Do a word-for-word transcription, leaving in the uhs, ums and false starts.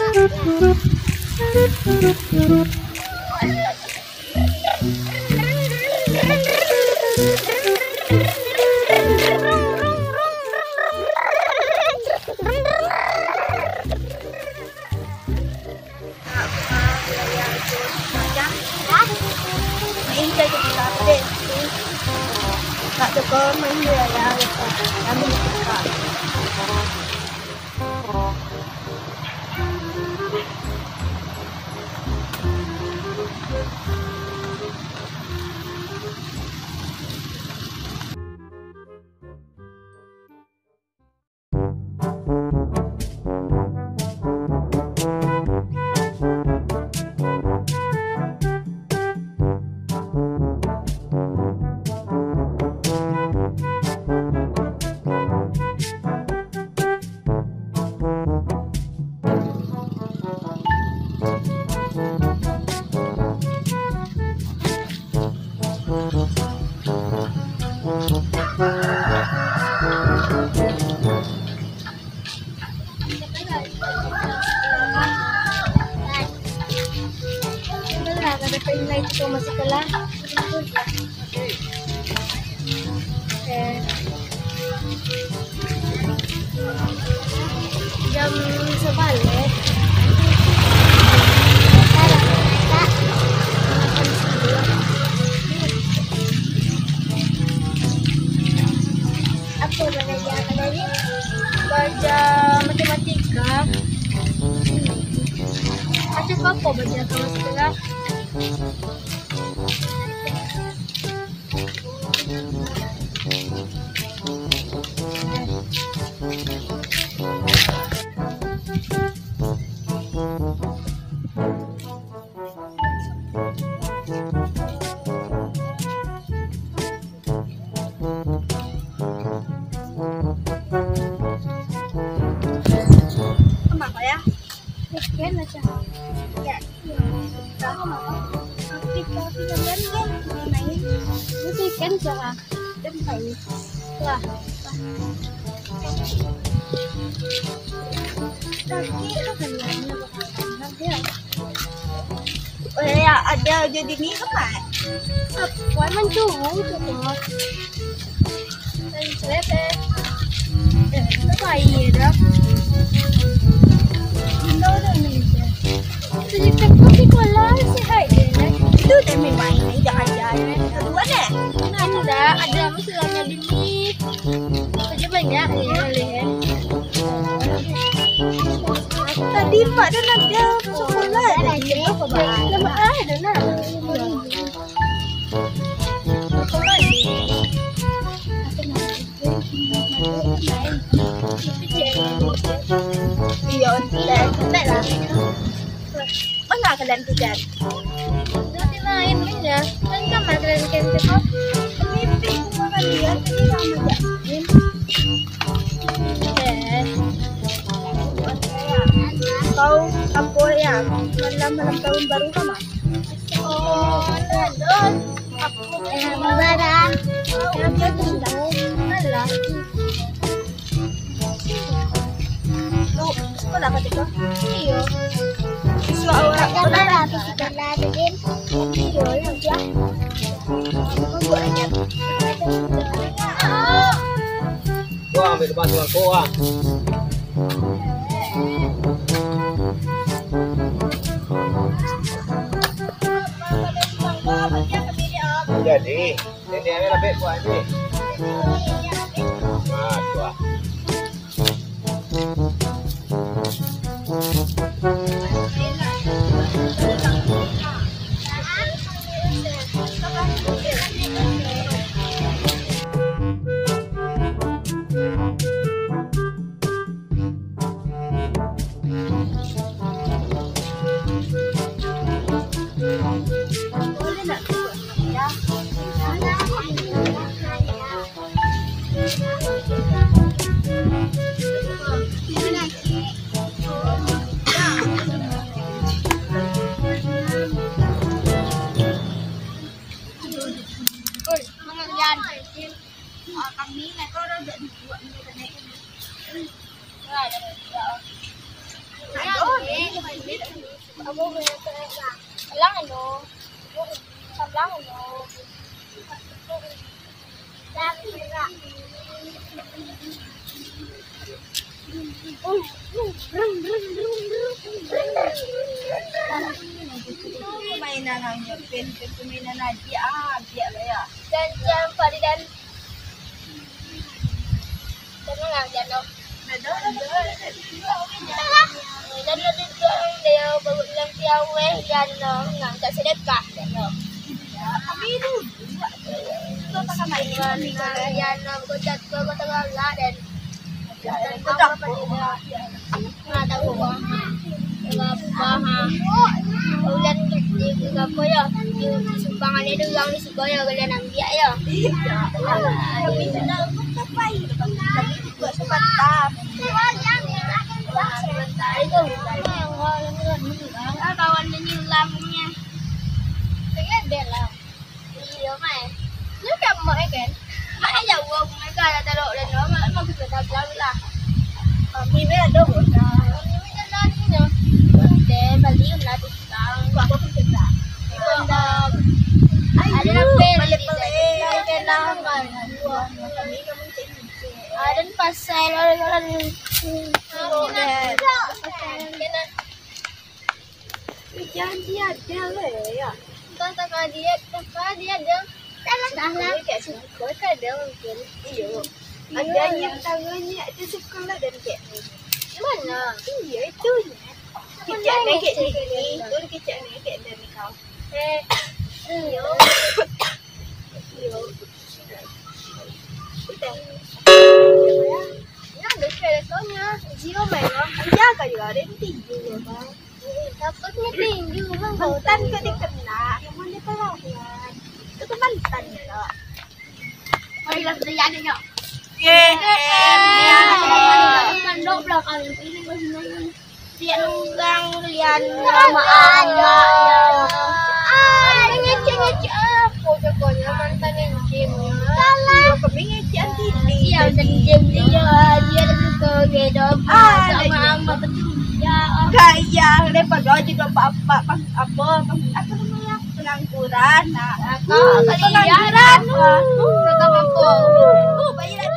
Alah, kada paling lai tu masuk sekolah. Eh. Jam sabaleh. Apo balajar tadi? Balajar matematika. Macam apo balajar kalau sekolah? Kenapa ya? Weekend aja. Ya, iya. Tahu apa? Tapi, tapi kalian kan main. Weekend aja lah. Dan main. Lah. Tapi itu kan ya. Oh ya, ada jadi ni ke, Mat? Apa emang cowok tu, Mat? Itu dah main-main, jangan-jangan. Kedua deh. Nah, itu dah ada, mesti lama dulu. Kerja banyak ni, boleh, eh. Tadi Mak dah nak dia sekolah, dah dia apa, Mak? Dah, Mak, ah, dah nak. Iya, lambat lah. Mana kalian tu, Jan? Nanti main aja. Kan kamar kalian bikin tu. Mimpi semua kalian, ini sama aja. Eh. Kau apa ya? Malam-malam tahun baru sama? Oh, Ramadan. Ramadan. Alah. Tu, sekolah ka tu? Iyo. Siswa awak sekolah lah, tu sekolah tu, Din. Iyo, iyo, iyo. Wah, ambil bantuan kau, ah. Jadi, ini ada lebih kuat ni. Ah, kuat. Ulang anu. Ulang anu. Mainan ang nyo, pen, pen, mainan aji, ah, biak lah ya. Dan jam Faridan. Tenang, Jano. Dan lebih kurang dia baru bilang piawai, Jano. Ngangkat sedekah, Jano. Kami dulu. Jano, kau jatuh, kau tergalak, dan Nah, tahu kok. Apa, ha? Ulan di, di, di apa ya? Di, di Subang ada dua orang di Subang ya, kalian ambil ya. Kami sudah sampai. Kami buat sebentar. Sebentar itu. Ah, kawan ini lampunya. Saya ada lah. Iyo, Mai. Nyo kan mak e kan? Mak e jauah, mak e ka Talok Leno, mak e ka Kota Blau lah. Kami be ado kota. Kami be jalan nyo. Kota bali lah tukang. Kota. Ado apa? Bali-bali. Kami kamu cek. Ado pasar, ado. Kena. Janji ada lah ya. Entah tak dia, tak dia ada. Dah lah. Kayak suka kadang mungkin. Iyo. Ada yang tangannya ada suka lah dan kayak. Mana? Iya itu. Kicak naik kayak gini, itu kicak naik kayak dari kau. Eh, iyo. Iyo. Udah. Ya, ada cewek soalnya. Jiwa main lah. Iya, kayu ada yang tinggi ya, Bang. Takutnya tinju, Bang. Mantan ke dikena, yang mana pelawan? Itu tuh mantan ya. Marilah, sudah ya, adanya. Mandok belakang. Ini masih nunggu. Sian urang lian lama anak. Ah, ngecek-ngecek apa pokoknya mantan ngecek. Salah. Kami ngecek anti. Iya, dan game dia, dia suka gedong. Ah, sama ama betul. Ya, gaya, lepas doa juga apa-apa, apa, apa namanya, pengangguran. Nah, pengangguran. Apa? Oh, baiklah.